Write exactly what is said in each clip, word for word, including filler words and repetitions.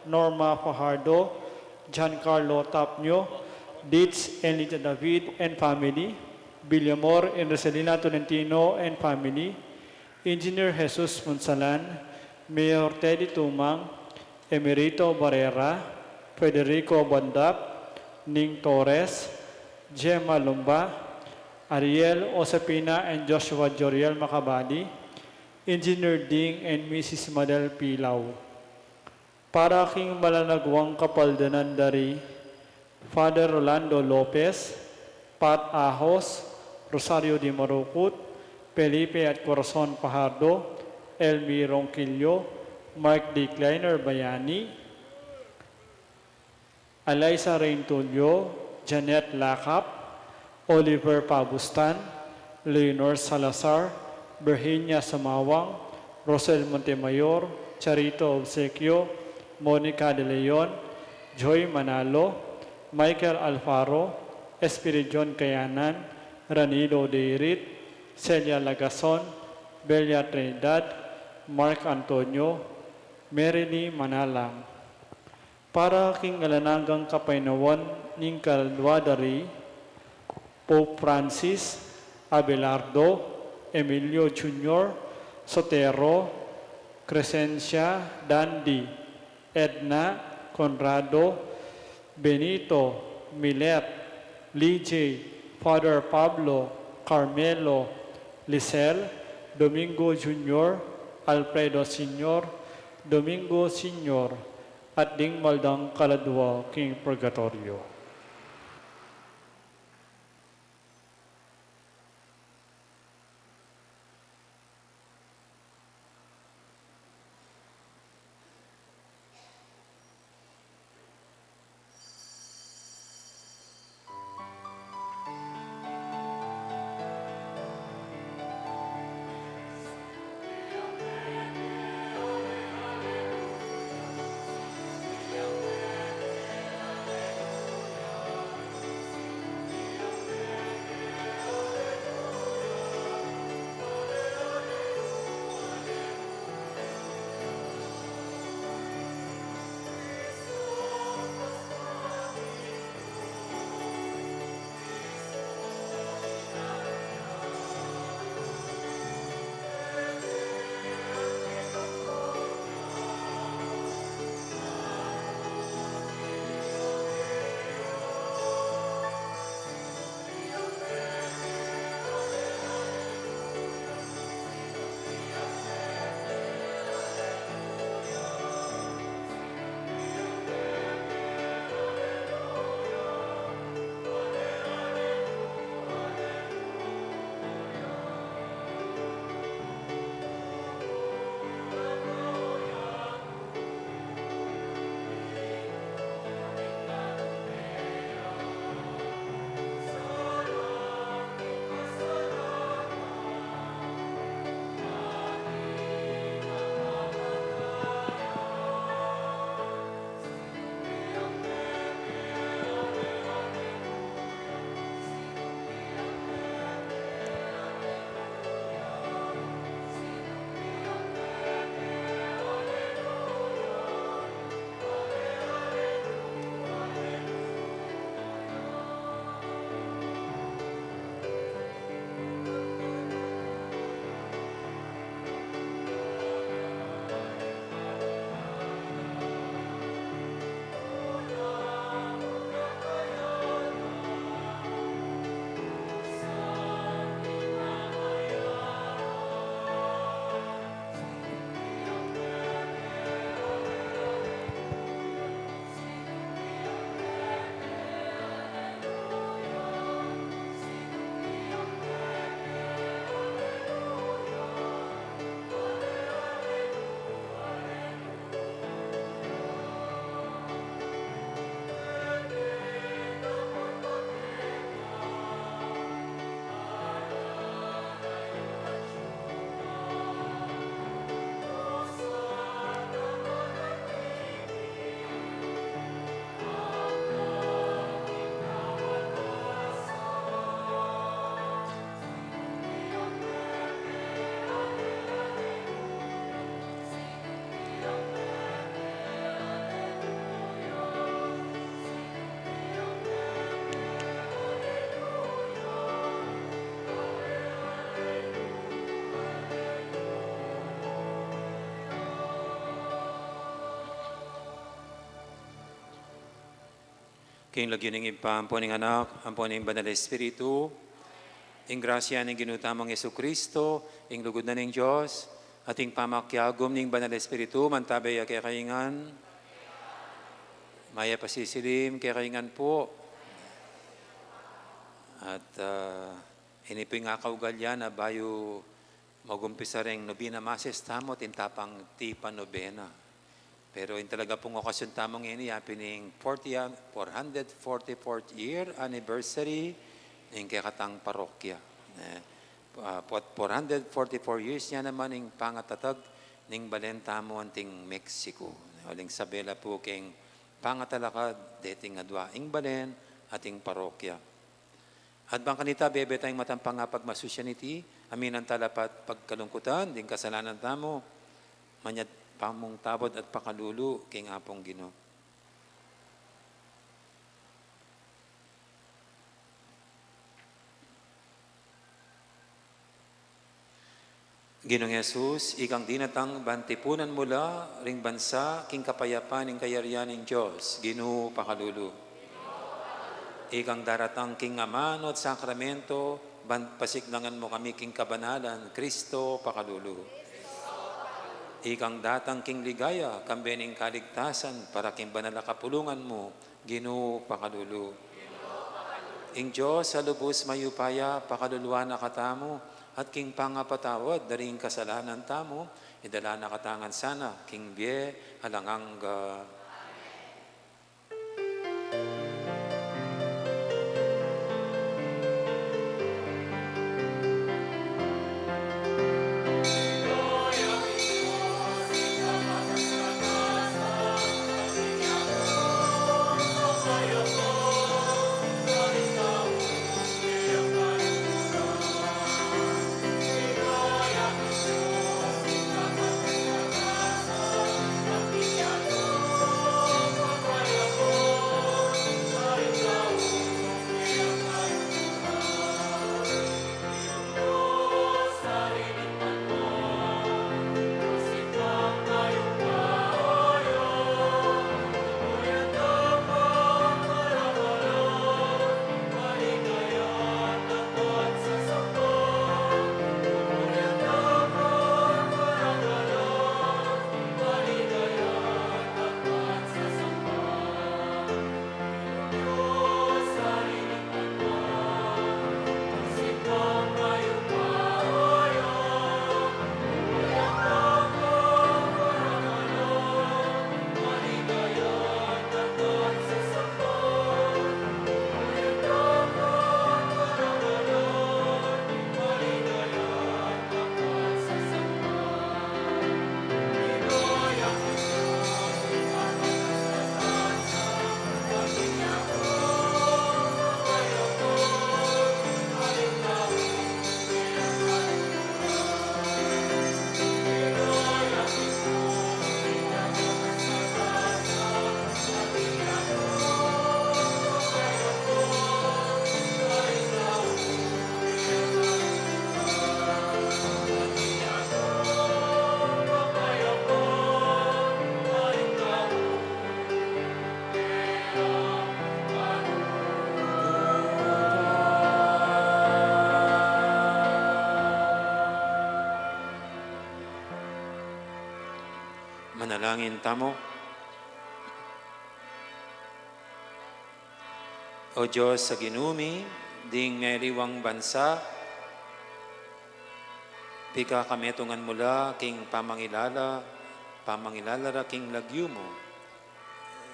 Norma Fajardo, Giancarlo Tapnio, Ditz and Lydia David and family, Villamor and Rosalina Tolentino and family, Engineer Jesus Munsalan, Mayor Teddy Tumang, Emerito Barrera, Federico Bondap, Ning Torres, Gemma Lumba, Ariel Osapina and Joshua Joriel Macabali, Engineer Ding and Missus Madel Pilau. Para king malanagwang kapaldanan dari Father Rolando Lopez, Pat Ahos, Rosario Di Marucut, Felipe at Corazon Fajardo, Elmi Ronquillo, Mark D. Kleiner Bayani, Alaysa Reintulio, Janet Lakap, Oliver Pabustan, Leonor Salazar, Virginia Sumawang, Rosel Montemayor, Charito Obsequio, Monica De Leon, Joy Manalo, Michael Alfaro, Espiridion Kayanan, Ranilo Deirit, Celia Lagason, Belia Trinidad, Mark Antonio, Merily Manalang. Para king alang anggang kapaynawan ning kaladwa dari Pope Francis, Abelardo, Emilio Junior, Sotero, Crescencia, Dandi, Edna, Conrado, Benito, Milet, Lijay, Father Pablo, Carmelo, Lisel, Domingo Junior, Alfredo Senior, Domingo Senior, at ding maldang kaladwa king purgatoryo. King lagyu ning Ibpa, ampo ning Anak, ampo ning Banal Espiritu. Ing grasya ning Ginu tamung Jesucristo, ing lugud na ning Dios, at ing pamakiagum ning Banal Espiritu, mantabe ya kekayu ngan. Mayap a sisilim kekayu ngan pu. At, ah, ini pu ing akaugalian na bayu magumpisa reng nobena mases tamu, atin ta pang tipa nobena. Pero ing talaga pung okasyun tamu ngeni, ya pin ing forty, four hundred forty-fourth year anniversary ning kekatang parokya. Eh, ah, four hundred forty-four years ya naman ing pangatatag ning balen tamu anting Mexico. Uling sabyan la pu king pangatalakad deting adua ing balen at ing parokya. At bang kanita, bebe tayung matang pangapagmasusyan iti, aminan ta la pat pagkalungkutan ding kasalanan tamu, manyad pamungtawad at pakalulu king Apung Ginu. Ginung Jesus, ikang dinatang ban tipunan mu la ring bansa king kapayapan ning kayarian ning Dios, Ginu pakalulu. Ikang daratang king amanu at sakramento, ban pasiknangan mu kami king kabanalan, Kristo pakalulu. Ikang datang king ligaya, kambe ning kaligtasan, para king banal a kapulungan mu, Ginu pakalulu. Ing Dios a lubus mayupaya, pakaluluan na katamu, at king pangapatawad da ring kasalanan tamu, idala na katamu ngan sana king bie alang angga. Manalangin tamu. O Dios a Ginu mi, ding meliwang bansa, pikakametungan mu la king pamangilala, pamangilala ra king lagyu mu.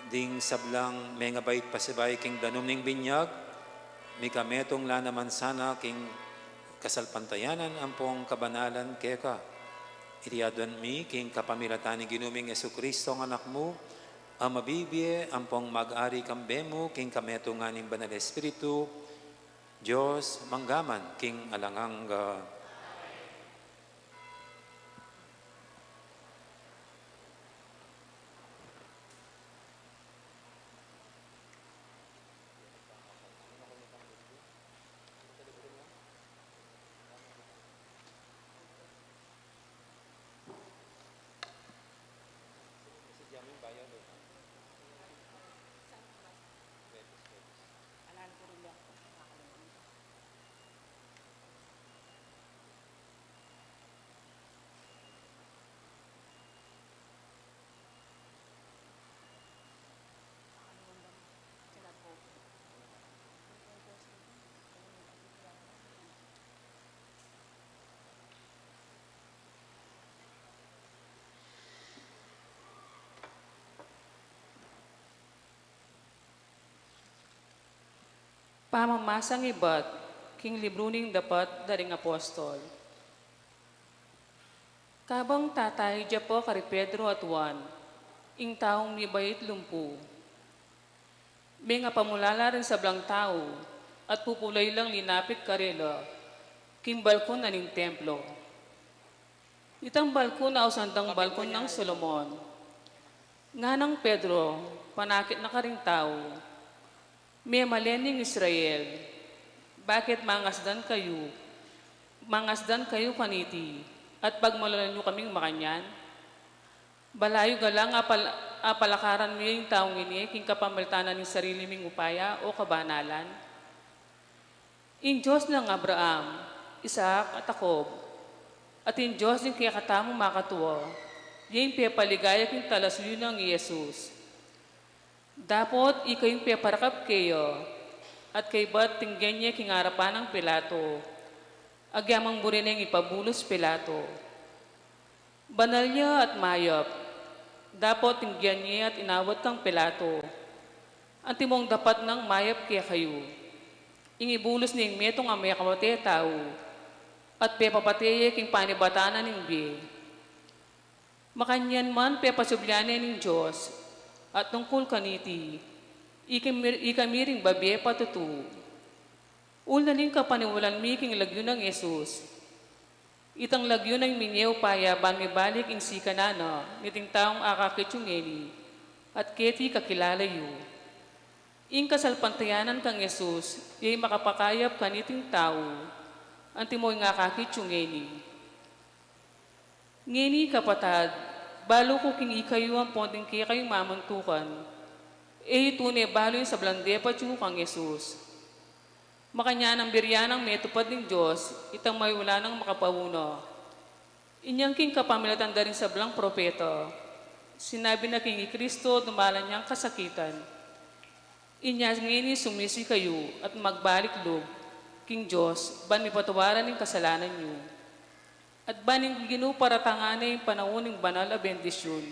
Ding sablang mengabait pasibayu king danum ning binyag, mikametung la naman sana king kasalpantayanan ampong kabanalan keka. Iti aduan mi king kapamilatan ning Ginu ming Jesucristo a Anak mu, a mabibie ampong mag-ari kambe mu king kametungan ning Banal Espiritu, Dios mangga man king alang angga. Pamamasang ibat king libru ning Dapat da ring Apostol. Kabang tataya pa kari Pedro at Juan, ing taung mibait lumpu, mengapamulala ring sablang tau at pupulay lang linapit karela king balkon na ning templo. Itang balkon ausan dang balkon nang Solomon. Nganang Pedro, panakit na karing tau, "Memalen ning Israel, bakit mangasdan kayu, mangasdan kayu kaniti, at pagmulalan yu kaming makanyan? Balayu galang apal-, apalakaran mu ya ing taung ini king kapamilatan ning sarili ming upaya o kabanalan? Ing Dios nang Abraham, Isaac, at Jacob, at ing Dios ning kekatamung makatua, ya ing pepaligaya king talasuyu nang i Jesus. Dapot ikayung peparakap keya, at kaybat tinggan ye king arapan nang Pilato, agyang buri neng ipabulus Pilato. Banal ya at mayap, dapot tinggan ye at inawat kang Pilato. Antimong dapat nang mayap kekayu, ing ibulus ne ing metung a mekawate tau, at pepapate ye king panibatan na ning bie. Makanyan man pepasubli ne ning Dios, at tungkul kaniti, ikami, ikami ring babie patutu. Uli na ning kapaniwalan mi king lagyu nang Jesus, itang lagyu nang minye upaya ban mibalik ing sikanan na niting taung akakit yu ngeni, at keti kakilala yu. Ing kasalpantayanan kang Jesus, ya ing makapakayap kaniting tau, antimo ing akakit yu ngeni. Ngeni, kapatad, balu ku king ikayu ampon ding kekayung mamuntukan, e yu tune balu ing sablang depat yu kang Jesus. Makanyan nang biri nang metupad ning Dios itang mayula nang makapauna. Inyang king kapamilatan da ring sablang propeta, sinabi na king i Kristo dumalan yang kasakitan. Inya ngeni sumisi kayu at magbalik lub king Dios ban mipatawaran ing kasalanan yu, at ban ing Ginu paratangan ne ing panaun ning banal a bendisyun.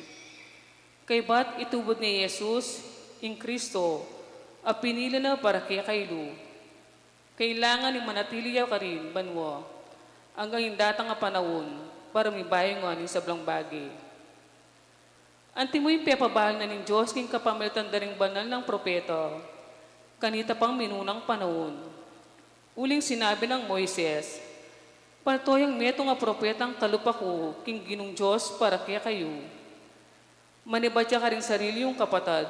Kaybat itubud ne i Jesus, ing Kristo, a pinili na para kekayu. Kailangan ing manatili ya karin banua anggang ing datang a panaun para mibayu ngan ing sablang bage. Antimo ing pepabalu na ning Dios king kapamilatan da ring banal nang propeta kanita pang minunang panaun. Uling sinabi nang Moises, "Palto yang metung a propetang kalupa ku king Ginung Dios para kekayu." Manibat ya karing sarili yung kapatad,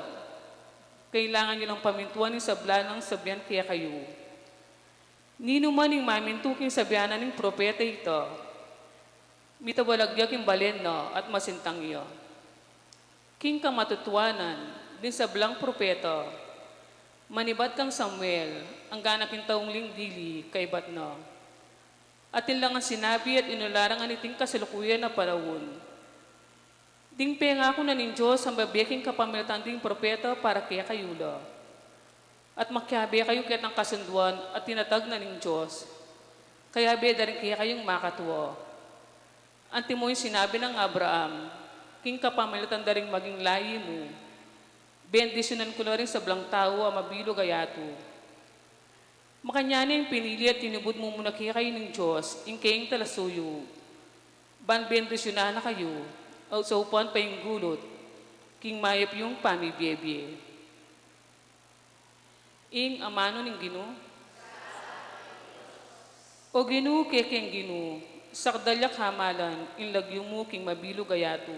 kailangan yu lang pamintuan ing sabla nang sabian kekayu. Ninuman ing mamintu king sabian na ning propeta ita, mitawalag ya king balen na at masintang ya. King kamatutuanan, ding sablang propeta, manibat kang Samuel, angga na king taung ling dili, kaybat na. Atin lang a sinabi at inularang a niting kasalukuyan a panaun. Ding pengaku na ning Dios a mabie king kapamilatan ding propeta para kekayu la. At makiabe kayu ketang kasunduan a tinatag na ning Dios, kayabe da ring kekayung makatua. Antimo ing sinabi nang Abraham, king kapamilatan da ring maging lahi mu, bendisyunan ku la ring sablang tau a mabilug a yatu. Makanyan ing pinili at tinubud mu muna kekayu ning Dios, ing kayang talasuyu, ban bendisyunan na kayu, at saupan pa ing gulut king mayap yung pamibie-bie. Ing amanu ning Ginu. O Ginu, kekeng Ginu, sakdal ya kamalan ing lagyu mu king mabilug a yatu.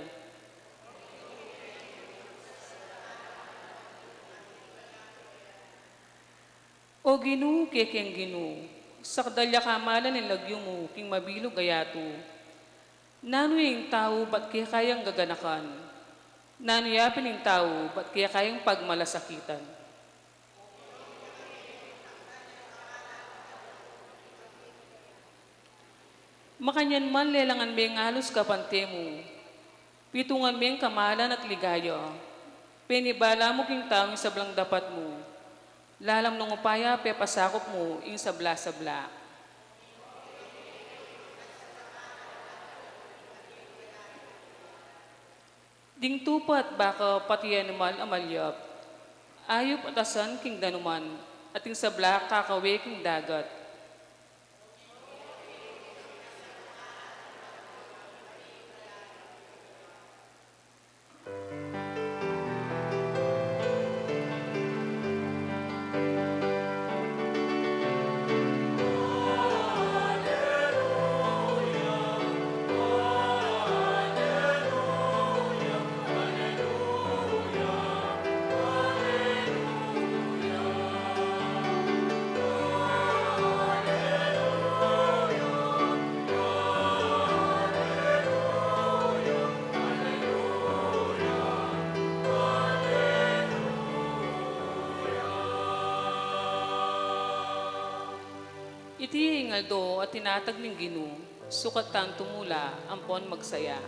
O Ginu, kekeng Ginu, sakdal ya kamalan ing lagyu mu king mabilug a yatu. Nanu ya ing tau bat kekayang gaganakan? Nanu ya pin ing tau bat kekayang pagmalasakitan? Makanyan man lelangan meng alus kapante mu, pitungan meng kamalan at ligaya, penibala mu king tau ing sablang dapat mu, lalam nung upaya pepasakup mu ing sabla-sabla. Ding tupa at baka pati animal a malyap, ayup at asan king danuman, At ing sabla kakawe king dagat. Iti ing aldo a tinatag ning Ginu, sukat tang tumula ampon magsaya.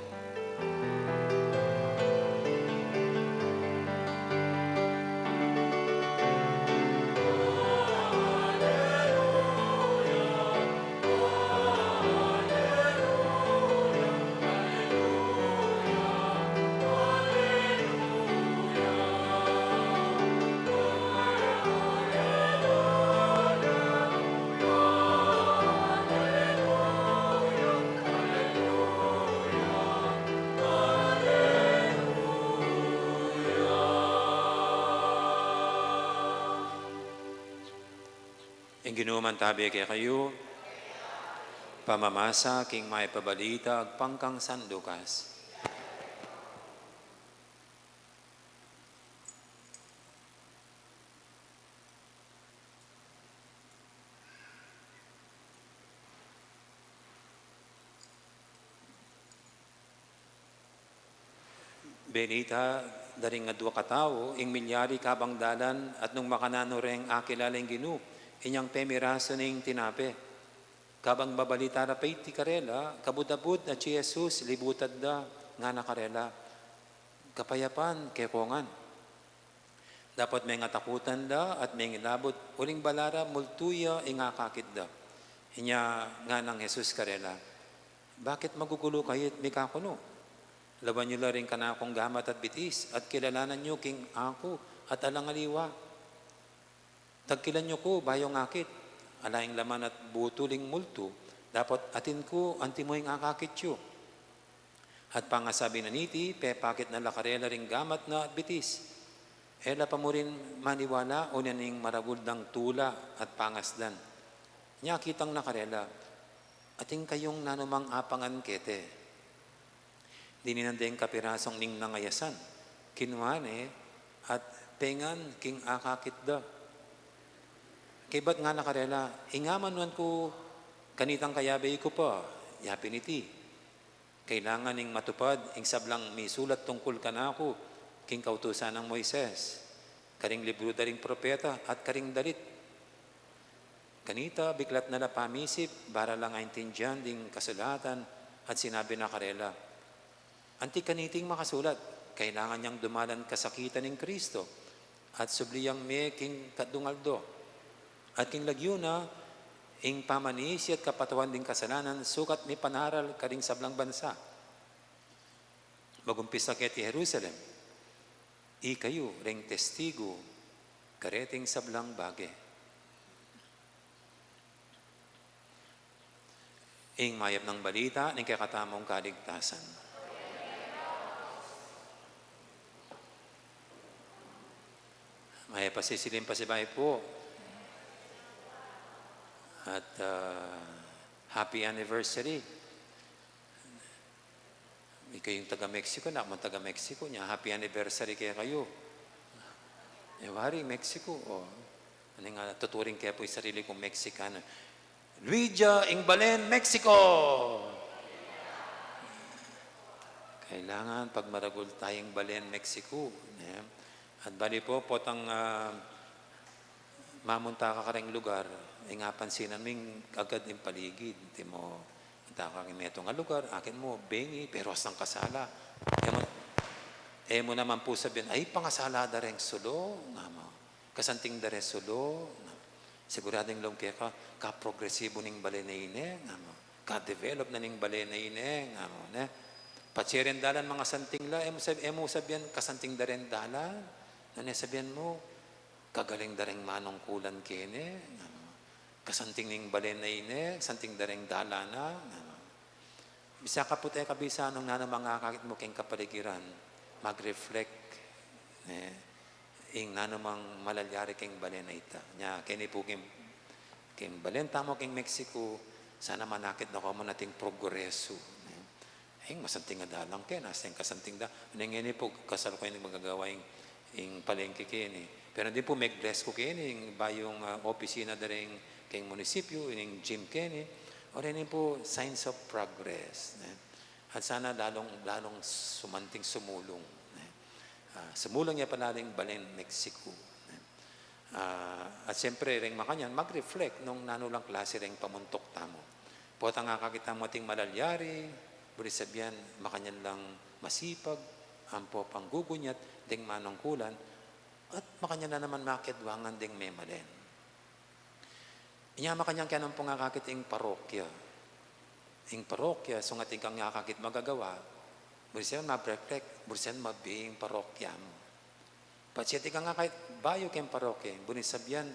Ing Ginu mantabi kekayu. Pamamasa king Mayap a Balita agpang kang San Lucas. Benita da ring adua katau ing milyari kabang dalan, at nung makananu reng akilala ing Ginu inyang pemirasu ning tinape. Kabang babalita ra pa iti karela, kabud-abud na ci Jesus, libutad da, ngana karela, "Kapayapan kekongan." Dapot mengatakutan la at mengilabud, uling bala ra multu ya ing akakit da. Inya nganang Jesus karela, "Bakit magugulu kayu't mikakunu? Lawan yu la ring kanakung gamat at bitis, at kilalanan yu king aku at alang aliwa. Tagkilan yu ku bayu ngakit, ala ing laman at butul ing multu, dapot atin ku antimo ing akakit yu." At pangasabi na niti, pepakit na la karela ring gamat na at bitis. E la pa murin maniwala, onya ning maragul dang tula at pangasdan. Inya kitang na karela, "Atin kayung nanumang apangan kete." Dininan deng kapirasung ningnang a yasan, kinua ne at pengan king akakit da. Kaybat ngana karela, "Ing amanuan ku kanitang kayabe ku pa, yapin iti. Kailangan ing matupad ing sablang misulat tungkul kanaku king kautusan nang Moises, karing libru da ring propeta, at karing dalit." Kanita, biklat na la pamisip, bara lang aintindian ding kasulatan, at sinabi na karela, "Anti kaniting makasulat, kailangan yang dumalan kasakitan ning Kristo, at subli yang mie king katlung aldo, at king lagyu na, ing pamanisi at kapatawan ding kasalanan, sukat mipanaral karing sablang bansa, magumpisa keti Jerusalem. Ikayu reng testigu kareting sablang bage." Ing mayap nang balita ning kekatamung kaligtasan. Mayap a sisilim pasibayu pu. At, ah, happy anniversary. Ikayung taga Mexico, naku man taga Mexico, nya happy anniversary kekayu. E, wari, Mexico, o. Anu nga, tuturing ke pu ing sarili kung Mexican. Luija ing balen Mexico! Kailangan pagmaragul taya ing balen Mexico, ne? At bali pu, potang, ah, mamunta ka kareng lugar, e, nga pansinan mu ing agad ing paligid. Antimo, munta ka king metung a lugar, akit mu bengi, pero asang kasala. E mu, e mu naman pu sabian, "Ay, pangasala da reng sulu," nga mu. "Kasanting da reng sulu," nga mu. Siguradu ing lung keka, kaprogresibu ning balen a ine, nga mu. Kadevelop na ning balen a ine, nga mu, ne? Patse reng dalan mangasanting la, e mu sab-, e mu sabian, "Kasanting da reng dalan." Nune sabian mu, Kagaling da reng manungkulan keni, ngana. Kasanting ning balen a ini, santing da reng dalan na, ngana. Bisa ka pu, e ka bisa nung nanu mang akakit mu keng kapaligiran, mag-reflect, ne, ing nanu mang malalyari keng balen a ita. Nya, keni pu keng, keng balen tamu keng Mexico, sana manakit na kamu ating progresu, ne. Ing masanting a dalan keni, nasa ing kasanting da. Neng ini pu, kasalukuyan magagawa ing, ing palengke keni. Pero dini pu, me-bless ku keni, ing bayung, ah, opisina da ring keng munisipyu, ing gym keni. O, ini pu, signs of progress, ne? At sana lalung, lalung sumanting sumulung, ne? Ah, sumulung ya pala ring balen Mexico, ne? Ah, at siyempre, reng makanyan, mag-reflect nung nanu lang klase reng pamuntuk tamu. Potang akakit tamu ating malalyari, buri sabian, makanyan lang masipag, ampo panggugunyat, deng manungkulan, at makanyan na naman makiadwangan deng memalen. Inya makanyan kaya naman pung akakit ing parokya. Ing parokya, sung atin kang akakit magagawa, buri sabian, mag-reflect, buri sabian, mabie ing parokya mu. Patse atin kang akakit bayu keng parokya, buri sabian,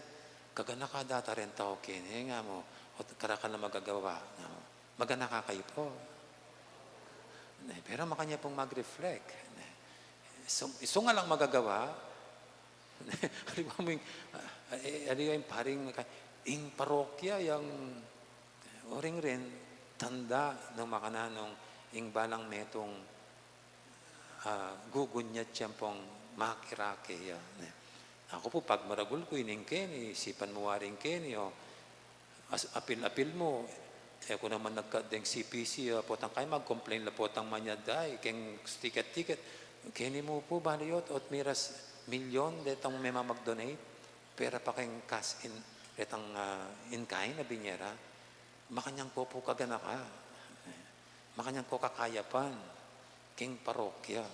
kaganaka da ata reng tau keni, e nga mu, o karakal na magagawa, nga mu. Maganaka kayu pu. Ne, pero makanyan pung mag-reflect. Ne. Sung, sung alang magagawa, aliwa mu ing, ah, e, aliwa ing paring, ing parokya yang, o ring rin, tanda nung makananu ing balang metung, ah, gugunyat yang pung makirake ya, ne. Aku pu, pagmaragul ku ining keni, isipan mu waring keni, o, as-, apil-apil mu, e ku naman nagka deng C P C, ah, potang kaya mag-complain la potang manyad da, e, keng ticket-ticket. Keni mu pu, balu yu, ot miras milyon detang memamag-donate, pera pa keng cash in, detang, ah, in kind a binie ra. Makanyan ko pu kaganaka. Makanyan ko kakayapan keng parokya.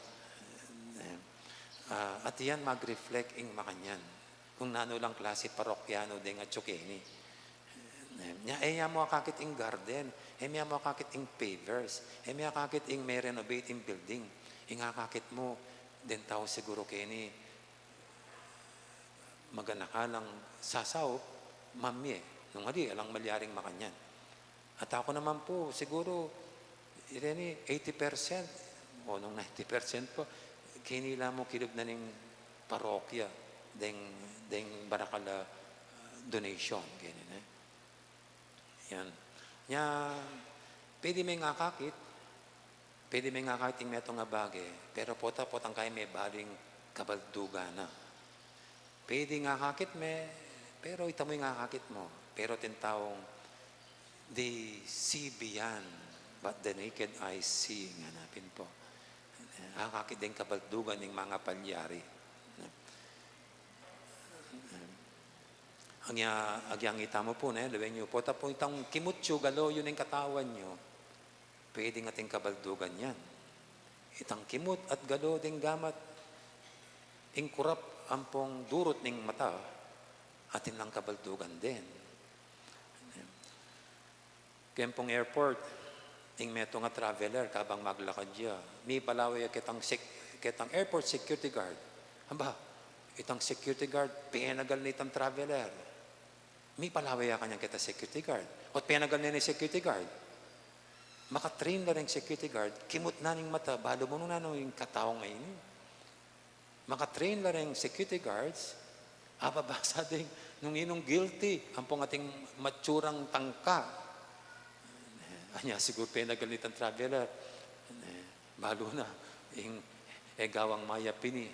Ah, at yan mag-reflect ing makanyan. Kung nanu lang klase parokyanu deng atsu keni. Nya, e ya mu akakit ing garden, e ya mu akakit ing pavers, e ya mu akakit ing me-renovate ing building. Ing akakit mu, deng tau siguru keni, maganaka lang sasaup, mamie. Nung ali, alang malyaring makanyan. At aku naman pu, siguru, ireni, eighty percent, o nung ninety percent pu, keni la mu kilub na ning parokya, deng, deng barakal a donation, keni ne. Yan. Nya, pwede meng akakit, pwede meng akakit ing metung a bage, pero pota, potang kaya me balu ing kabaldugan na. Pwede ing akakit me, pero ita mu ing akakit mu. Pero atin taung, they see beyond what the naked eye see, ngana pin pu. Akakit deng kabaldugan ing mangapalyari. Agya, agyang ita mu pu, ne, lawen yu, pota pu itang kimut yu, galo yu ning katawan yu, pwedeng atin kabaldugan yan. Itang kimut at galo deng gamat, ing kurap ampong durut ning mata, atin lang kabaldugan den. Keng pung airport, ing metung a traveler, kabang maglakad ya, mipalawe ya ketang sec-, ketang airport security guard. Aba, itang security guard, penagal ne itang traveler. Mipalawe ya kanyan ketang security guard. O't penagal ne ning security guard. Maka-train la reng security guard, kimut na ning mata, balu mu nung nanu ing katau a ini. Maka-train la reng security guards, ababasa deng nung ninung guilty ampong ating matsurang tangka. Anya siguru penagal nitang traveler. Balu na, ing e gawang mayap ini.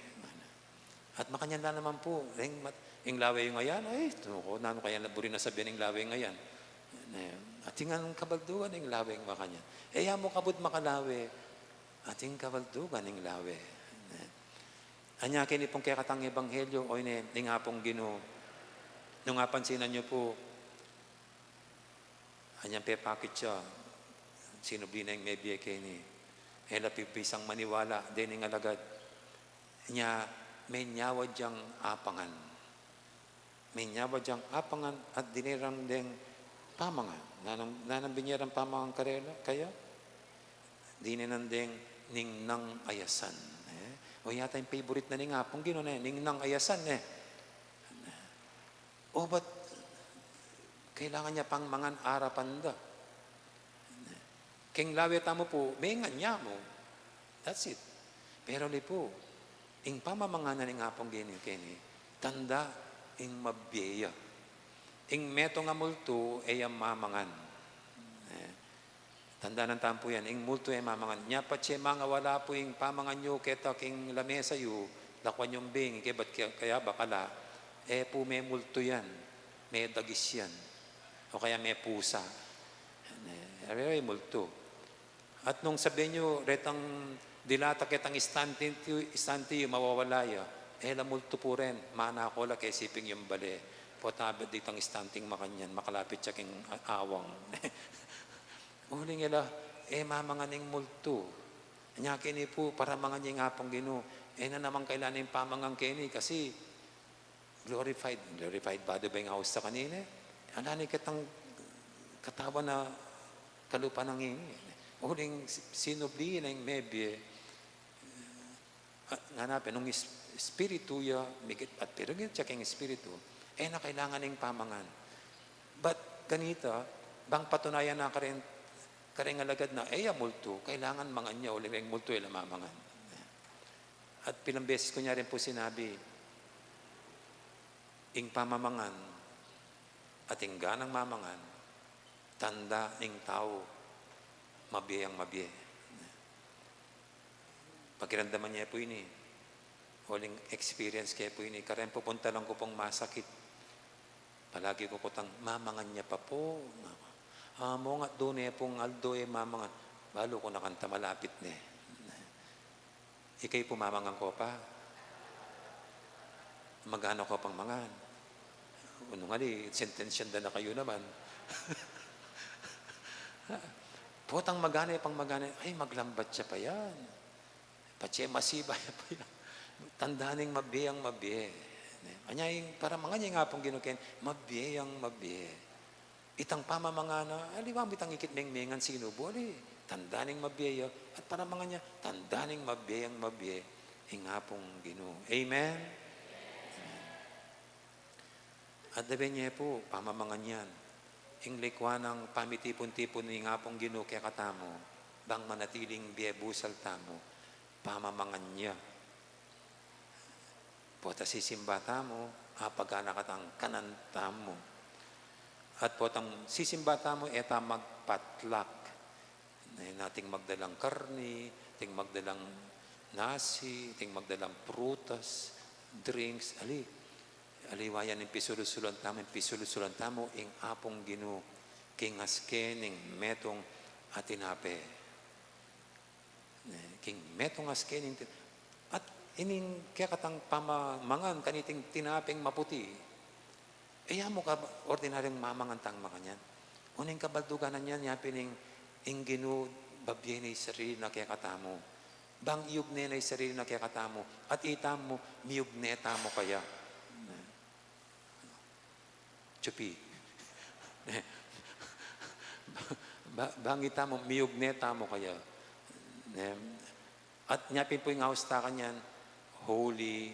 At makanyan la naman pu, ing mat-, ing lawe yu ngayan, ay, tuno ku, nanu kaya na buri na sabian ing lawe ngayan. Atin ngan kabaldugan ing lawe makanyan. E ya mu kabud makalawe, atin kabaldugan ing lawe. Anya keni pung kekatang ebanghelyo, o ini, ing Apung Ginu. Nung apansinan yu pu, anyang pepakit ya, sinubli na ing mebie keni. E la pu bisang maniwala, dening alagad. Nya, menyawad yang apangan. Menyawad yang apangan at dininan deng pamangan. Nanung, nanung binie rang pamangan karela, kaya? Dininan deng ningnang ayasan. E? O yata ing favorite na ning Apung Ginu, ne? Ningnang ayasan, e? O ba't kailangan ya pang mangan arapan da? Keng lawe tamu pu, mengan ya mu. That's it. Pero ali pu, ing pamamangan na ning Apung Ginu keni, tanda ing mabie ya. Ing metung a multu, e ya mamangan. E, tandanan tamu pu yan, ing multu e mamangan. Nya patse mangawala pu ing pamangan yu keta king lamesa yu, lakuan yung bing, ike ba't kaya, kaya bakala, e pu memultu yan, medagis yan, o kaya mepusa. E, e, e multu. At nung sabian yu, retang dilata ketang istante yu, istante yu, mawawala ya. E la multu pu ren, manako la kesiping yung bale. Potang abe ditang istanting makanyan, makalapit ya king a-, awang. Uling e la, e mamangan ing multu. Nya keni pu, paramangan ya ing Apung Ginu. E na naman kailangan ing pamangan keni, kasi glorified, glorified body ba ing aus ta kanini? Ala ne ketang katawan a kalupa na ngeni. Uling si-, sinubli na ing mebie. At ngana pin, nung is-, espiritu ya, migit at pirugit ya king espiritu, e na kailangan ing pamangan. But ganita, bang patunayan na karin, karing alagad na, e ya multu, kailangan mangan ya, uling ing multu, e la mamangan. At pilang beses ku nya rin pu sinabi, ing pamamangan at ing ganang mamangan, tanda ning tau, mabie yang mabie. Pakiramdaman ye pu ini. Uling experience ke pu ini. Kareng pupuntalan ku pung masakit, palagi ku kutang, mamangan ya pa pu. Amo nga dune pung aldo e mamangan. Balu ku na kanita malapit ne. Ikayu pu, mamangan ko pa? Magana ko pang mangan? Nung ali, sentensyan da na kayu naman. Potang magana pang magana, ay, maglambat ya pa yan. Patse masiba ya pa yan. Tanda ning mabie yang mabie. Anya ing paramangan ya ing Apung Ginu keni, mabie yang mabie. Itang pamamangan na, aliwa mu itang ikit mengmengan sinubu, ali, tanda ning mabie ya, at paramangan ya, tanda ning mabie yang mabie, ing Apung Ginu. Amen? Amen. At dabe nye pu, pamamangan yan. Ing likwa nang pamitipun-tipun ning Apung Ginu kekatamu, bang manatiling bie busal tamu, pamamangan ya. Potang sisimba tamu, apagana katang kanan tamu. At potang sisimba tamu, e ta magpatluck. Ne, atin magdalang karni, atin magdalang nasi, atin magdalang prutas, drinks, ali. Aliwa yan ing pisulusulan tamu, ing pisulusulan tamu, ing Apung Ginu, king aske ning metung a tinape. Ne, king metung a aske ning ti-, at ining kekatang pamamangan kaniting tinapeng maputi, e ya mu ka ordinaryung mamangan tang makanyan. Uling kabaldugan na niyan, yapin ing, ing Ginu, babie ne ing sarili na kekatamu. Bang iyugne ne ing sarili na kekatamu, at itamu, miyugne tamu kaya. Chupi. Ba-, bang itamu, miyugne tamu kaya. Ne? At nya pin pu ing aus ta kanyan, Holy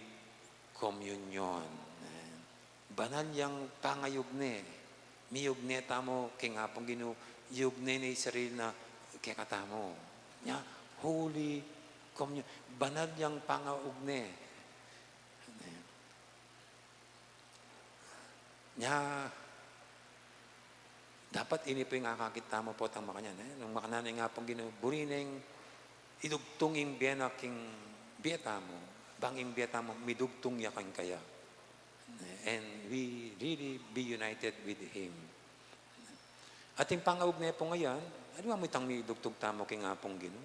Communion. Ne? Banal yang pangayugne. Miyugne tamu king Apung Ginu, yugne ne ing sarili na kekatamu. Nya, Holy Communion. Banal yang pangaugne. Ne? Nya, dapat ini pu ing akakit tamu potang makanyan, e? Nung makananu ing Apung Ginu, buri neng idugtung ing bie na king bie tamu, bang ing bie tamu midugtung ya kang kaya. And we really be united with Him. At ing pangaugne pu ngayan, aliwa mu itang midugtung tamu king Apung Ginu.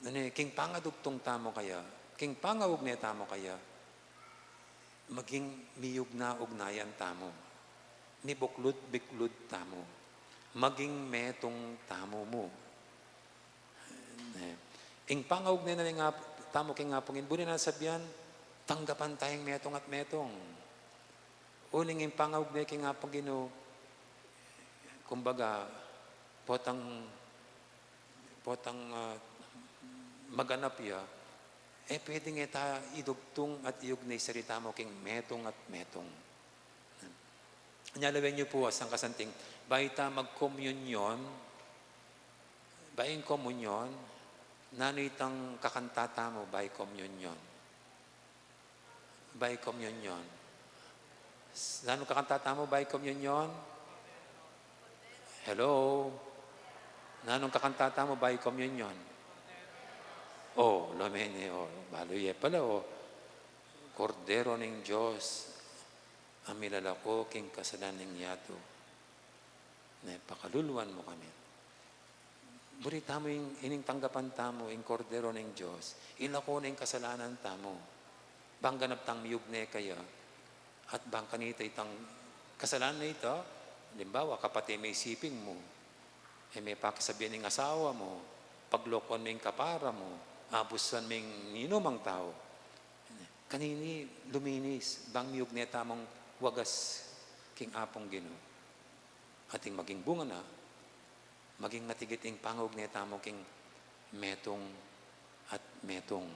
Nune, king pangadugtung tamu kaya, king pangaugne tamu kaya, maging miyugna-ugnayan tamu, mibuklud-biklud tamu, maging metung tamu mu. Ne, ing pangaugne na ning ap-, tamu king Apung Ginu, buri nang sabian, tanggapan tayang metung at metung. Uling ing pangaugne king Apung Ginu, kumbaga, potang, potang, ah, maganap ya, e pwedeng e ta idugtung at iyugne ing sarili tamu king metung at metung. Anya lawen yu pu, asang kasanting, bayu ta magkomunyon, bayu ing komunyon, nanu itang kakanta tamu bayu komunyon? Bayu komunyon. Nanu kakanta tamu bayu komunyon? Hello? Nanu kakanta tamu bayu komunyon? O, Domine, o, balu ye pala, o. Kordero ning Dios, a milalako king kasalanan ning yatu. Ne, pakaluluan mu kami. Buri tamu ing, ining tanggapan tamu, ing Kordero ning Dios. Ilako na ing kasalanan tamu. Bang ganap tang miyugne kaya. At bang kanita itang kasalanan na ita, alimbawa, kapate me ing siping mu. E me pakisabian ing asawa mu, paglokuan me ing kapara mu, abusan me ing ninumang tau. Kanini luminis, bang miyugne tamung wagas king Apung Ginu. At ing maging bunga na, maging matigit ing pangaugne tamu king metung at metung.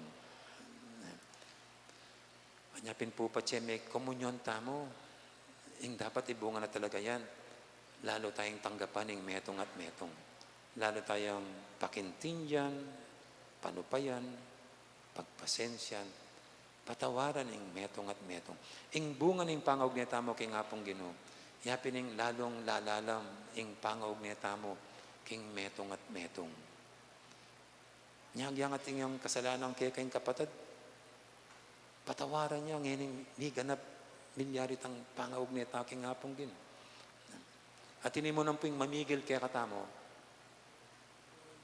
Anya pin pu patse me komunyon tamu, ing dapat ibunga na talaga yan, lalu tayang tanggapan ing metung at metung. Lalu tayang pakintindian, panupayan, pagpasensian, patawaran ing metung at metung. Ing bunga ning pangaugne tamu king Apung Ginu, yapin ing lalung lalalam ing pangaugne tamu king metung at metung. Nya agyang atin yang kasalanan keka ing kapatad, patawaran ya, ngening miganap, milyari tang pangaugne ta king Apung Ginu. At ini mu naman pu ing mamigil kekatamu,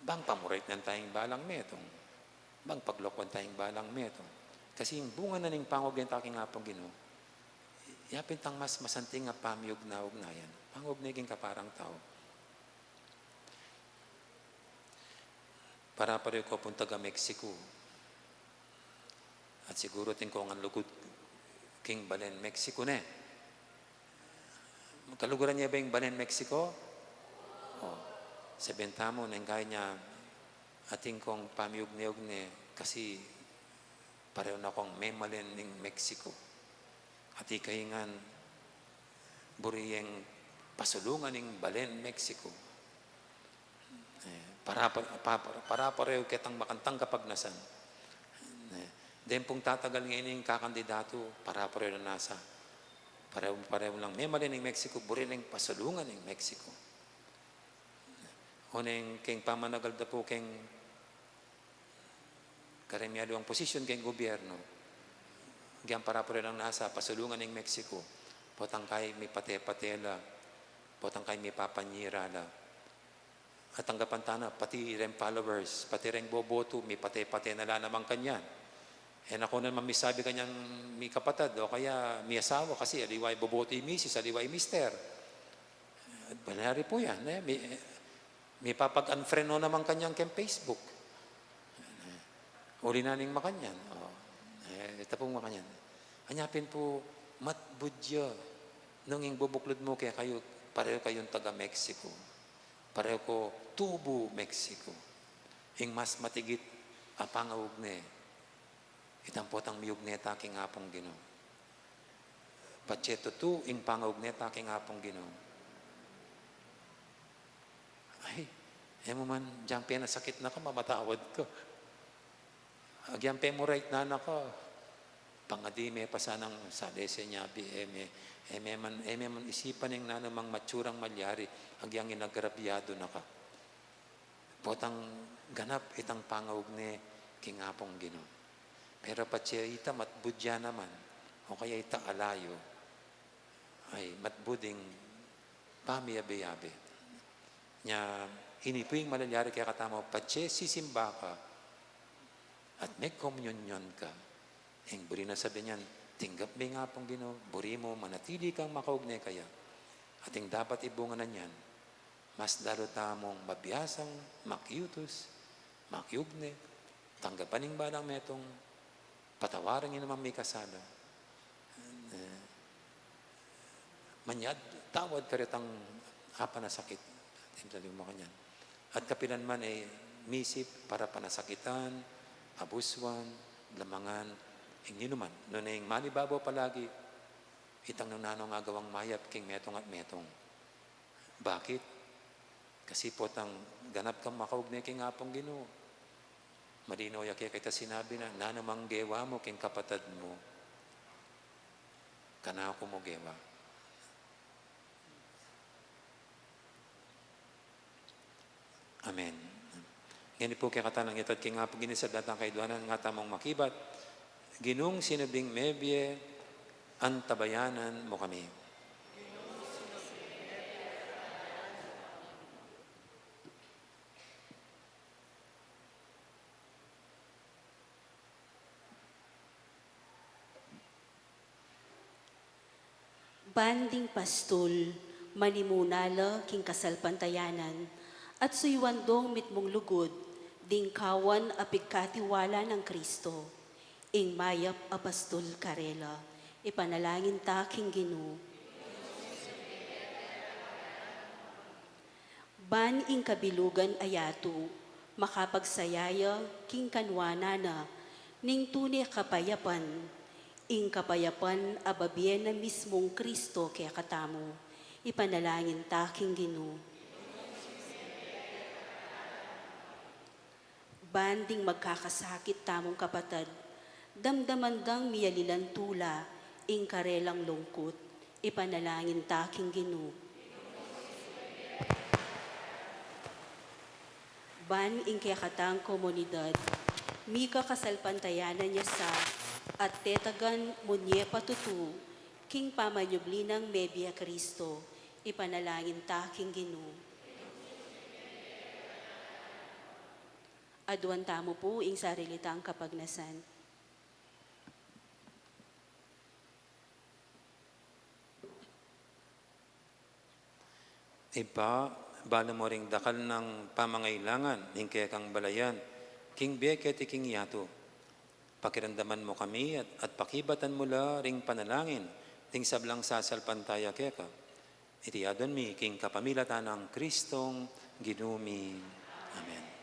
bang pamuraitnan tayang balang metung, bang paglokuan tayang balang metung. Kasi ing bunga na ning pangaugne ta king Apung Ginu, yapin tang mas masanting a pamiugna-ugnayan, pangaugne king kaparang tau. Para-pareho ko pung taga Mexico. At siguru atin kong lugud king balen Mexico ne. Kaluguran ye ba ing balen Mexico? O. Sabian tamu, neng kaya nya, atin kong pamiugne-ugne kasi pareho na kong memalen ning Mexico. At ika ngan, buri yeng pasulungan ing balen Mexico. E, para, para, para, para-pareho ketang makantang kapagnasan. E, deng pung tatagal ngening kakandidatu, para-pareho na nasa. Pareho, pareho lang memalen ning Mexico, buri lang pasulungan ning Mexico. Oneng keng pamanagal da pu keng kareng mialiwang posisyon keng gobyerno. Agyang para-pareho lang nasa pasulungan ning Mexico. Potang kay mipate-pate la. Potang kay mipapanyira la. At tanggapan ta na, pati reng followers, pati reng boboto, mipate-pate na la naman kanyan. E na ko naman misabi kanyang mikapatad, o kaya miasawa, kasi aliwa i boboto i misis, aliwa i mister. At malyari pu yan, e. Mi, mipapag-unfriend no naman kanyan keng Facebook. Uli na ning makanyan. O, e, ita pung makanyan. Anya pin pu, matbud ya, nung ing bubuklud mu kekayu, pareho kayung taga Mexico. Pareho ko tubu Mexico. Ing mas matigit a pangaugne, itang potang miugne ta king Apung Ginu. Patse tutu ing pangaugne ta king Apung Ginu. Ay, e mu man, agyang penasakit na ka, mamatawad ka. Agyang pemuraitnan na ka, pangadi me pa sanang salese nya bi, e me, e me man, e me man isipan ing nanumang matsurang malyari, agyang inagrabyadu na ka. Potang ganap itang pangaugne king Apung Ginu. Pero patse ita matbud ya naman, o kaya ita alayu, ay matbud ing pamiyabe-yabe. Nya, ini pu ing malyari kekatamu, patse sisimba ka at megkomunyon ka. Ing buri nang sabian yan, tinggap me ing Apung Ginu, buri mu manatili kang makaugne kaya. At ing dapat ibunga na niyan, mas lalu tamung mabiasang makiutus, makiugne, tanggapan ing balang metung, patawaran ing ninumang mikasala. E, manyad, tawad karetang apanasakit. Atin taling makanyan. At kapilan man e misip para panasakitan, abusuan, lamangan, ing ninuman. Nune ing manibabaw palagi, Itang nu nanu agawang mayap king metung at metung. Bakit? Kasi potang ganap kang makaugnay king Apung Ginu. Malinaw ya keka ita sinabi na, "Nanu mang gewa mu king kapatad mu, kanaku mu gewa." Amen. Ngeni pu kekatamu ngan itad king Apung Ginu ing sablang kaiduanan, nga tamung makibat. Ginung sinubling mebie, antabayanan mu kami. Ban ding pastul, manimuna la king kasalpantayanan, at suyuan dong mitmung lugud, ding kawan a pigkatiwala nang Kristo, ing mayap a pastul karela, ipanalangin ta king Ginu. Ban ing kabilugan a yatu, makapagsaya ya king kanwanan na ning tune kapayapan, ing kapayapan a babie na mismung Kristo kekatamu, ipanalangin ta king Ginu. Ban ding magkakasakit tamung kapatad, damdaman dang miyalilan tula ing karelang lungkut, ipanalangin ta king Ginu. Ban ing kekatang komunidad, mika kasalpantayanan ya sa, at tetagan munye patutu king pamanyubli nang mebie a Kristo, ipanalangin ta king Ginu. Aduan tamu pu ing sarili tang kapagnasan. Ibpa, balu mu ring dakal nang pamangailangan ning kekang balayan king bie keti king yatu. Pakiramdaman mu kami at, at pakibatan mu la ring panalangin ding sablang sasalpantaya keka. Iti aduan mi king kapamilatan nang Kristong Ginu mi. Amen.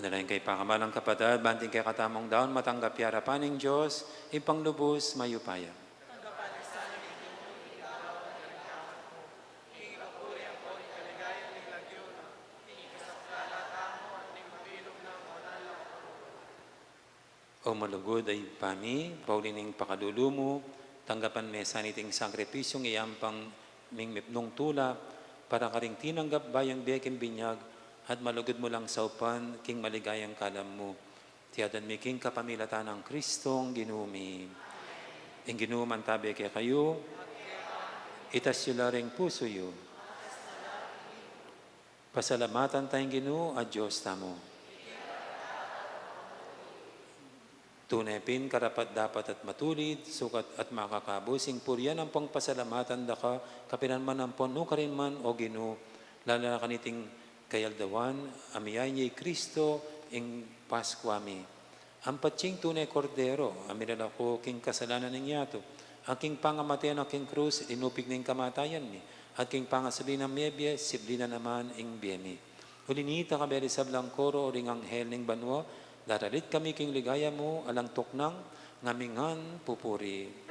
Manalangin kayu, pakamalan kung kapatad, ban ing kekatamung daun matanggap ya arapan ning Dios, Ibpang lubus mayupaya. O malugud a Ibpa mi, pauli ning pakalulu mu, tanggapan me sana iting sakripisyung iyampang ming mipnung tula, para karing tinanggap bayung bie king binyag, at malugud mu lang saupan king maligayang kalam mu. Iti adwan mi king kapamilatan nang Kristong Ginu mi. Ing Ginu mantabe kekayu, itas yu la ring pusu yu. Pasalamatan taya ing Ginu a Dios tamu. Tune pin karapat-dapat at matulid, sukat at makakabus ing purian ampong pasalamatan da ka, kapilan man ampon nukarin man, O Ginu, lalu na kaniting kayaldawan a miyayni i Kristo ing Paskua mi. Ang patsing tune Kordero a milalako king kasalanan ning yatu, a king pangamate na king krus, inupig ning kamatayan mi, at king pangasubli nang mebie, sibli na naman ing bie mi. Uli nita, kabeli sablang koro o ring anghel ning banua, daralit kami king ligaya mu, alang tuknang, ngan mi ngan pupuri.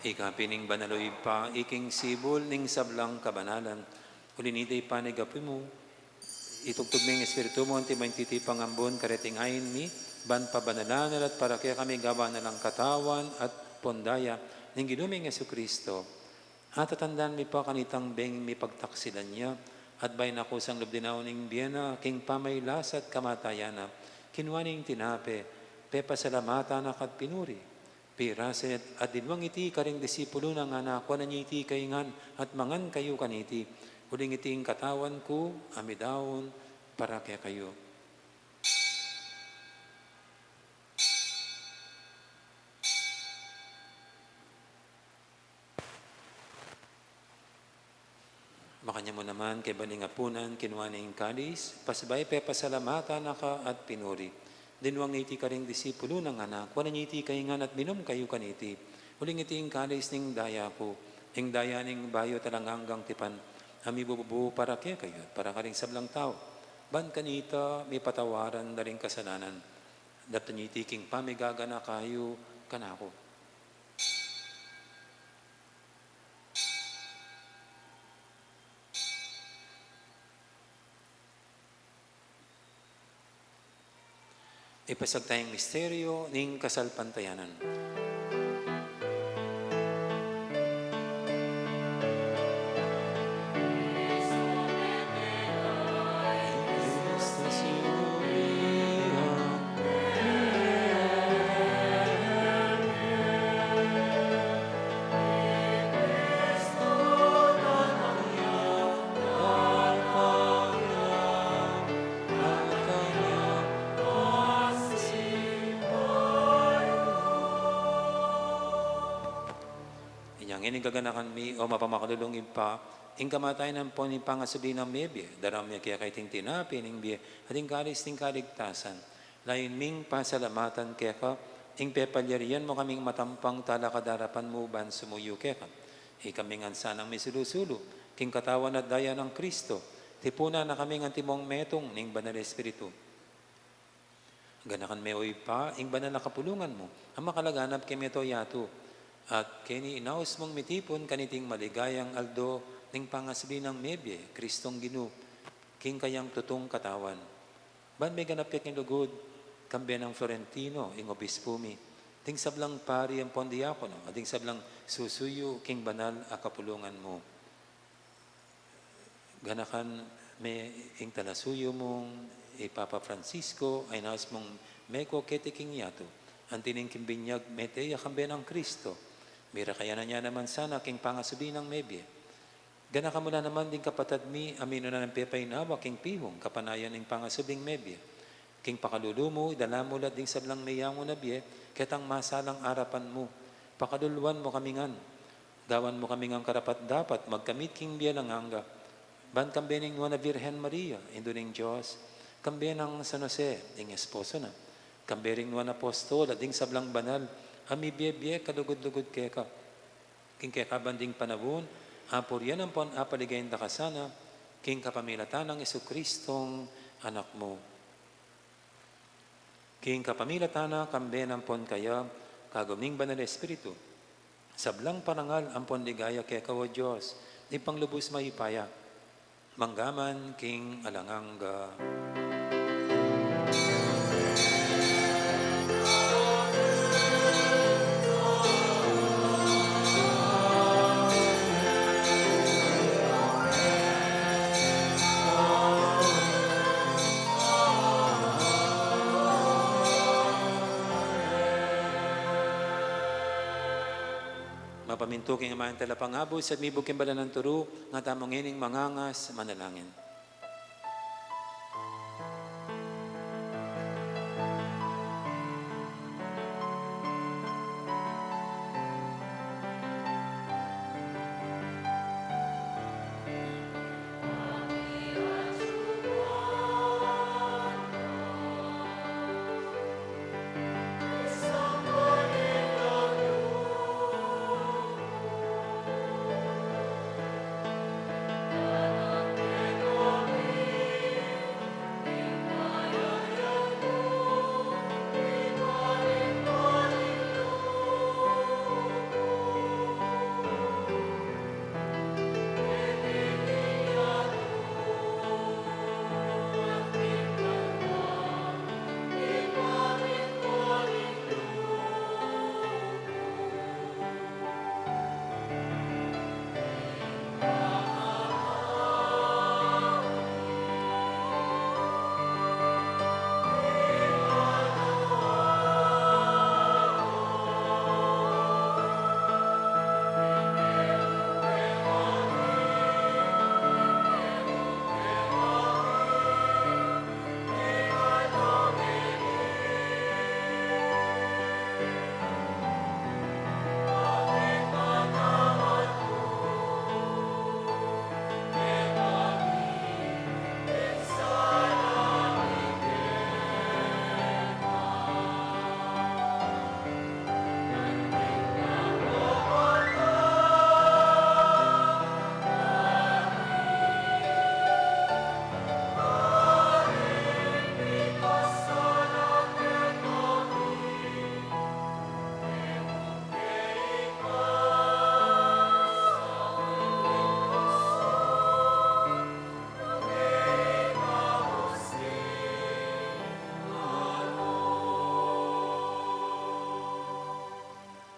Ika pin ing banal, o Ibpa, iking sibul ning sablang kabanalan. Uli nita, Ibpa, ning Apu mu, itubud me ing Espiritu mu anti maintiti pangambun kareting ain mi, ban pabanalan na la at para kekami gawan na lang katawan at pundaya ning Ginu ming Jesucristo. At tatandan mi pa kanitang beng mipagtaksilan ya, at bayu na kusang lub dinaun ing bie na, king pamaylasa at kamatayan na, kinua ne ing tinape, pepasalamatan na ka at pinuri, pirasa ne at dinwang iti karing disipulu na, ngana, kuanan ye iti kayu ngan at mangan kayu kaniti, uling iti ing katawan ku a midaun para kekayu. Makanyan mu naman, kaybat ning apunan, kinua ne ing kalis, pasibayu pepasalamatan na ka at pinuri, dinwang ne iti karing disipulu na, ngana, kuanan ye iti kayu ngan at minum kayu kaniti, uling iti ing kalis ning daya ku, ing daya ning bayu at alang anggang tipan, a mibubu para kekayu at para karing sablang tau, ban kanita mipatawaran da ring kasalanan. Daptan ye iti king pamigaganaka yu kanaku. Ipasiag taya ing misteryu ning kasalpantayanan. Inya ngeni gaganakan mi, o mapamakalulung Ibpa, ing kamatayan ampon ing pangasubli nang mebie, daraun mi keka iting tinape ning bie, at ing kalis ning kaligtasan. Layun ming pasalamatan keka, ing pepalyarian mu kaming matampang talakad king arapan mu ban sumuyu keka. Ikami ngan sanang misulu-sulu, king katawan at daya nang Kristo, tipunan na kaming antimong metung ning Banal Espiritu. Ganakan me, o Ibpa, ing banal a kapulungan mu, a makalaganap kami at keka, at keni inaus mung mitipun kaniting maligayang aldo ning pangasubli nang mebie, Kristong Ginu, king kayang tutung katawan. Ban meganap keka king lugud, kambe nang Florentino, ing obispu mi, ding sablang pari ampon diakono, at ding sablang susuyu king banal a kapulungan mu. Ganakan me ing talasuyu mung i Papa Francisco, a inaus mung meko keti king yatu, anti ning king binyag mete ya kambe nang Kristo, mirakayanan ya naman sana king pangasubli nang mebie. Ganakan mu la naman ding kapatad mi a minuna nang pepainawa king pihung kapanayan ning pangasubling mebie. King pakalulu mu, idala mu la ding sablang meyangu na bie ketang masalang arapan mu. Pakaluluan mu kami ngan. Gawan mu kami ngan karapat-dapat magkamit king bie alang angga. Ban kambe ning Nuan a Virgen Maria, Indu ning Dios, kambe nang San Jose, ing esposo na, kambe ring Nuan a Apostol, at ding sablang banal a mibie-bie kalugud-lugud keka. King kekabang ding panaun, apurian ampon apaligayan da ka sana, king kapamilatan nang Jesucristong Anak mu. King kapamilatan na, kambe na ampon kaya, kagum ning Banal Espiritu, sablang parangal ampon ligaya keka, o Dios, Ibpang lubus mayupaya, mangga man king alang angga. Mapamintu king aman talapangabus at mibug king balang turu, nga tamu ngening mangangas manalangin.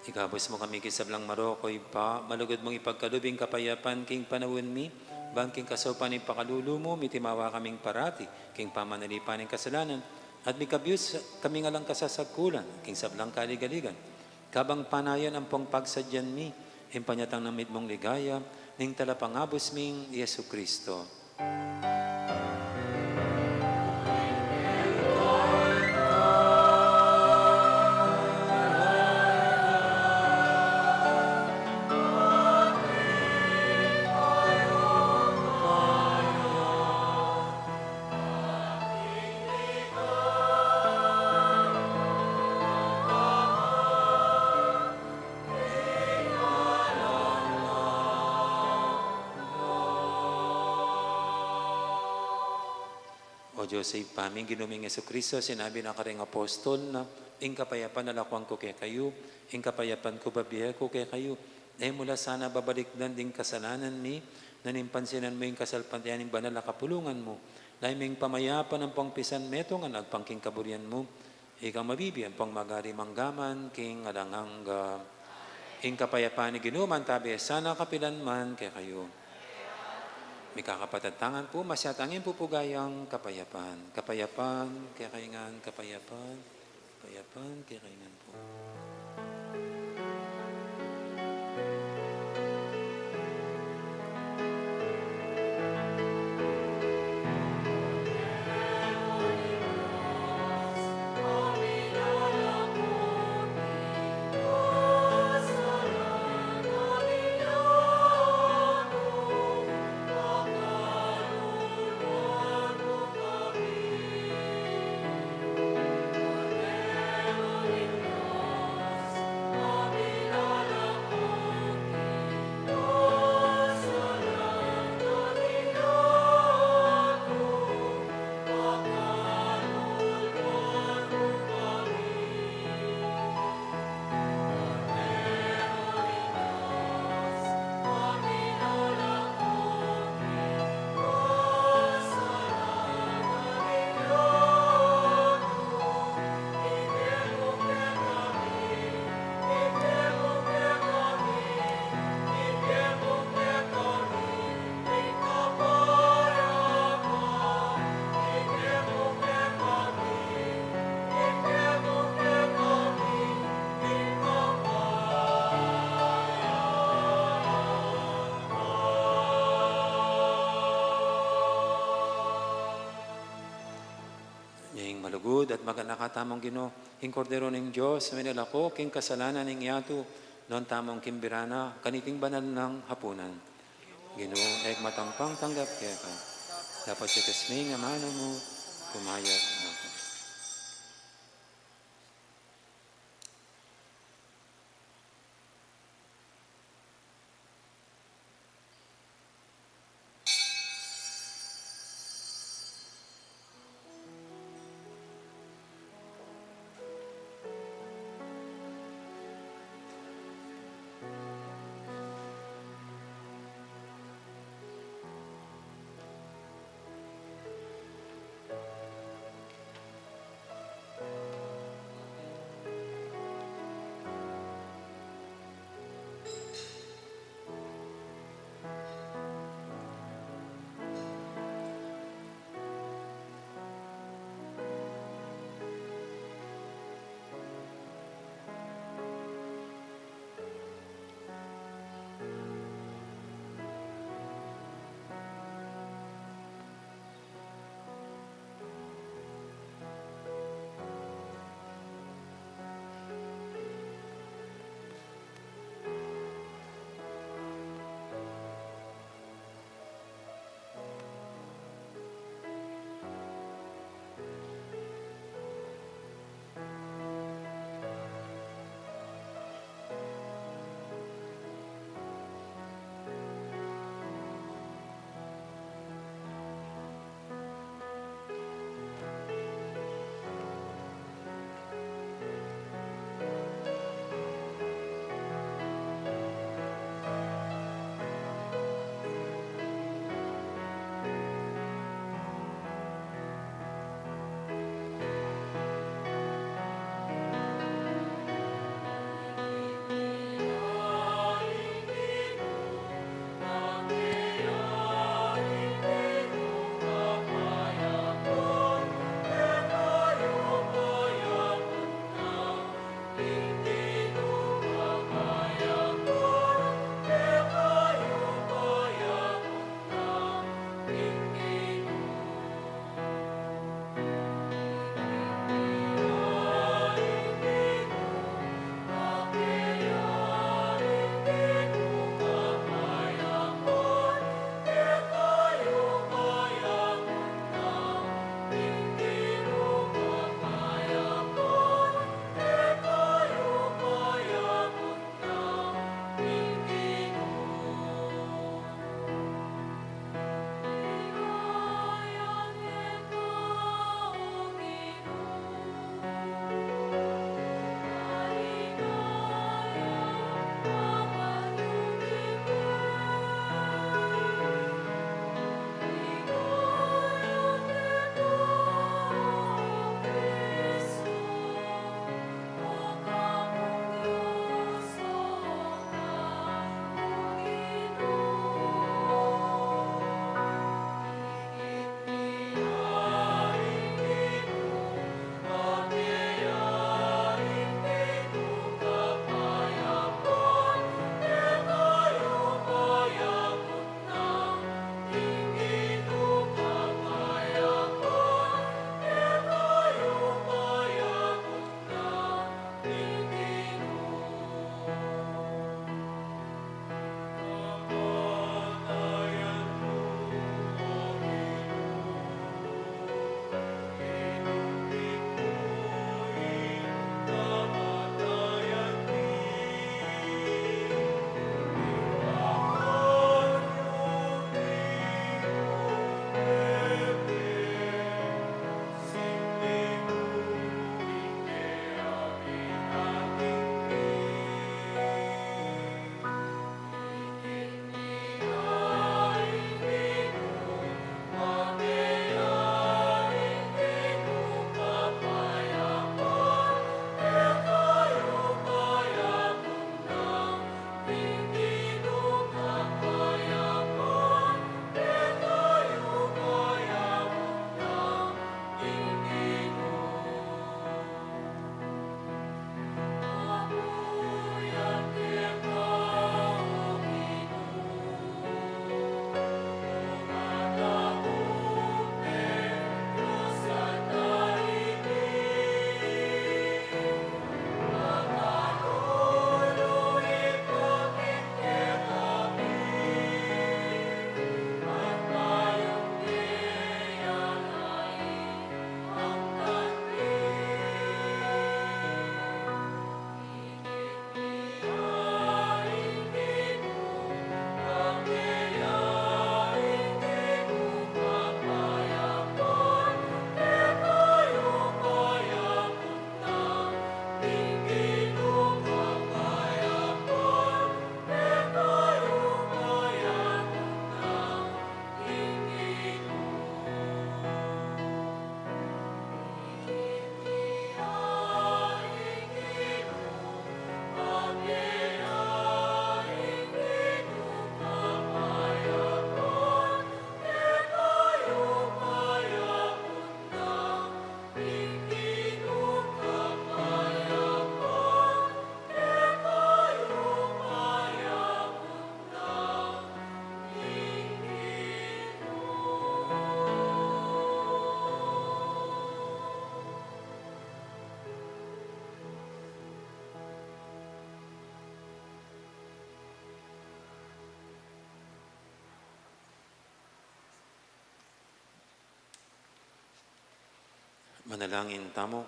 Ikabus mu kami king sablang marok, o Ibpa, malugud mung ipagkalub ing kapayapan king panaun mi, ban king kasaupan ning pakalulu mu, mitimawa kaming parati king pamanalipan ning kasalanan, at mikabyus kaming alang kasasagkulan king sablang kaligaligan, kabang panayan ampong pagsadyan mi ing panyatang nang mitmung ligaya ning Talapangabus ming Jesucristo. Dios Ibpa mi, Ginu ming Jesucristo, sinabi na karing apostol na, "Ing kapayapan lalakwan ku kekayu, ing kapayapan ku bibie ku kekayu." E mu la sana babalikdan ding kasalanan mi, nune pansinan mu ing kasalpantayanan ning banal a kapulungan mu. Lalam ning pamayapan ampong pisan metung a agpang king kaburian mu. Ika ing mabibie ampong magari mangga man king alang angga. Ing kapayapan ning Ginu manatili sana kapilan man kekayu. Mikakapatad tamu ngan pu, masyatang ing pupugayan kapayapan. Kapayapan kekayu ngan, kapayapan. Kapayapan kekayu ngan pu. Ing malugud at maganaka tamung Ginu, ing Kordero ning Dios, a minalako king kasalanan ning yatu, nuan tamung kimbira na kaniting banal nang hapunan. Ginu, e ku matampang tanggap keka, dapot sa ikasming amanu mu, kumayap na ku. Manalangin tamu.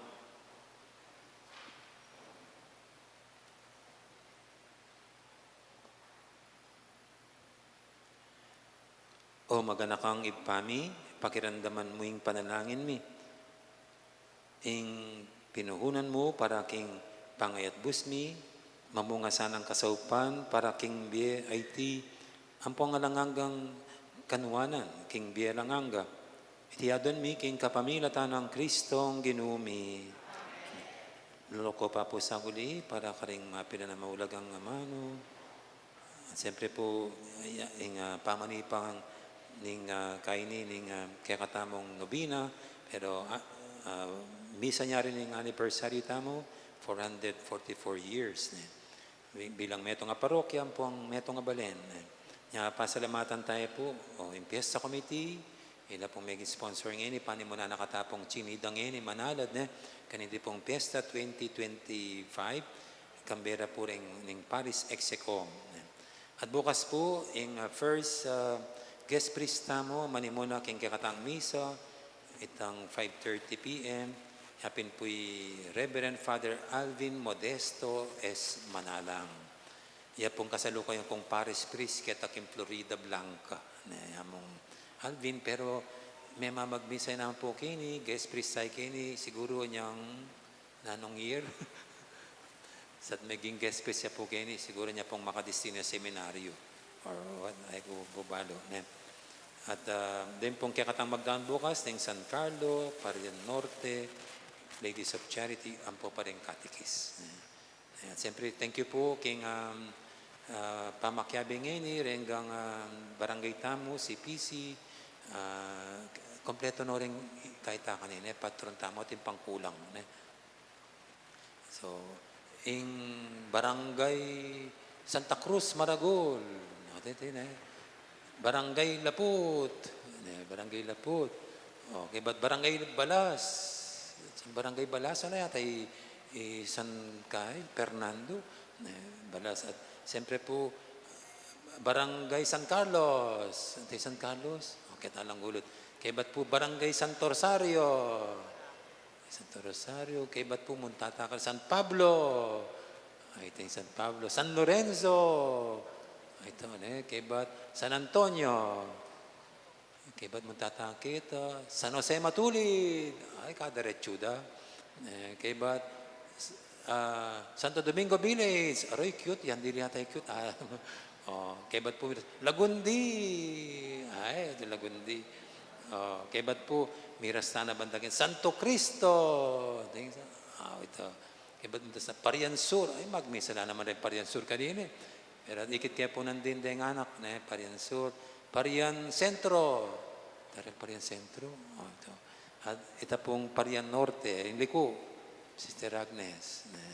O maganakang Ibpa mi, pakiramdaman mu ing panalangin mi. Ing pinuhunan mu para king pangayatbus mi, mamunga sanang kasaupan para king bie a iti ampong alang anggang kanuanan king bie alang angga. Iti adwan mi king kapamilatan nang Kristong Ginu mi. Loloko pa pu sa guli para karing mapilan a maulagang amanu. Siyempre pu, ya, ing, ah, pamanipan ning, ah, kaini, ning, ah, kekatamung nobena, pero, ah, ah, misa nya rin ing anniversary tamu, four hundred forty-four years, ne. Bi-, bilang metung a parokya, ampong metung a balen, ne. Nya, pasalamatan tamu pu, o, ing Fiesta Committee, ila pung meging sponsor ngeni, panimunan na kata pung Chinidang ngeni, manalad, ne, kaniti pung Fiesta twenty twenty-five, kambe ra pu ring, ning Parish Execo, ne. At bukas pu, ing, ah, first, ah, guest priest tamu, manimuna king kekatang misa, itang five thirty P M, ya pin pu i Reverend Father Alvin Modesto S. Manalang. Ya pung kasalukuyan kung parish priest keta king Floridablanca. Ne, ya mung Alvin, pero mema magmisa na pu keni, guest priest tamu keni, siguru nyang nanung year. Sa at meging guest priest ya pu keni, siguru nya pung makadestino seminaryo. Or what, ay ku bubalu, ne? At, ah, den pung kekatang magdaun bukas, deng San Carlo, Parian Norte, Ladies of Charity, ampo pa ring catechist, ne? Ayan, siyempre, thank you pu king, um, ah, pamakiabe ngeni, reng, um, barangay tamu, C P C, ah, kompleto no ring kaitangan ini, patron tamu, atin pang kulang, ne? So, ing Barangay Santa Cruz, Maragul. Ate, ate, ne? Barangay Laput. Ne, Barangay Laput. O, kaybat Barangay Balas. Barangay Balas, ano yata? I, i San Kay, Fernando. Ne, Balas. At siyempre pu, Barangay San Carlos. Ate, San Carlos. O, keta lang gulut. Kaybat pu, Barangay Santo Rosario. Santo Rosario, kaybat pu munta ta ka San Pablo. Ay, ita ing San Pablo. San Lorenzo. Ay, ita, ne, kaybat San Antonio. Kaybat munta ta keta San Jose Matulid. Ay, kadiretsu da. Eh, kaybat, ah, Santo Domingo Village. Aroy, cute. Yan, dili yata cute. Ah, o, kaybat pu Lagundi. Ay, ita Lagundi. O, kaybat pu, miras ta na banda king Santo Cristo. Ding sa, ah, ita. Kaybat munta sa Parian Sur. Ay, magmisa la naman deng Parian Sur kanini. Pero ikit ke pu nandin deng anak, ne, Parian Sur. Parian Sentro. Ita ring Parian Sentro. O, ita. At ita pung Parian Norte, ing liku, Sister Agnes, ne.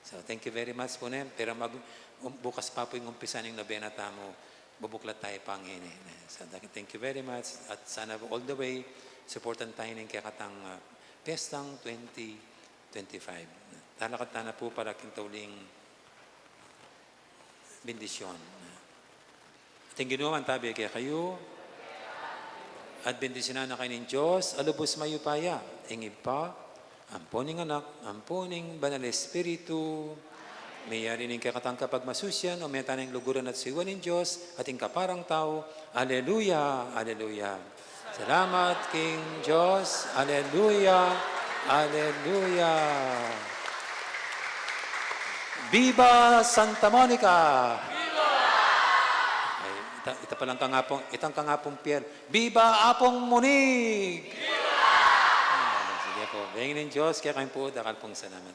So, thank you very much pu, ne. Pero mag-, um, bukas pa pu ing umpisa ning nobena tamu, bubuklat tamu pa ngeni, ne. So, thank you very much. At sana all the way, suportan tamu ning kekatang, ah, pestang twenty twenty-five. Talakad ta na pu para king tauling bendisyon. At ing Ginu mantabi kekayu. At bendisyunan na kayu ning Dios a lubus mayupaya, ing Ibpa, ampo ning Anak, ampo ning Banal Espiritu. Meyari ning kekatang kapagmasusian, o meta ning luguran at suyuan ning Dios, at ing kaparang tau. Aleluya, aleluya. Salamat king Dios. Aleluya. Aleluya. Viva Santa Monica! Viva! Ay, ita, ita palang kangapung, itang kangapung Pier. Viva Apung Munig! Viva! Ah, sige pu. Bengin ning Dios kekayu pu, dakal pung salamat.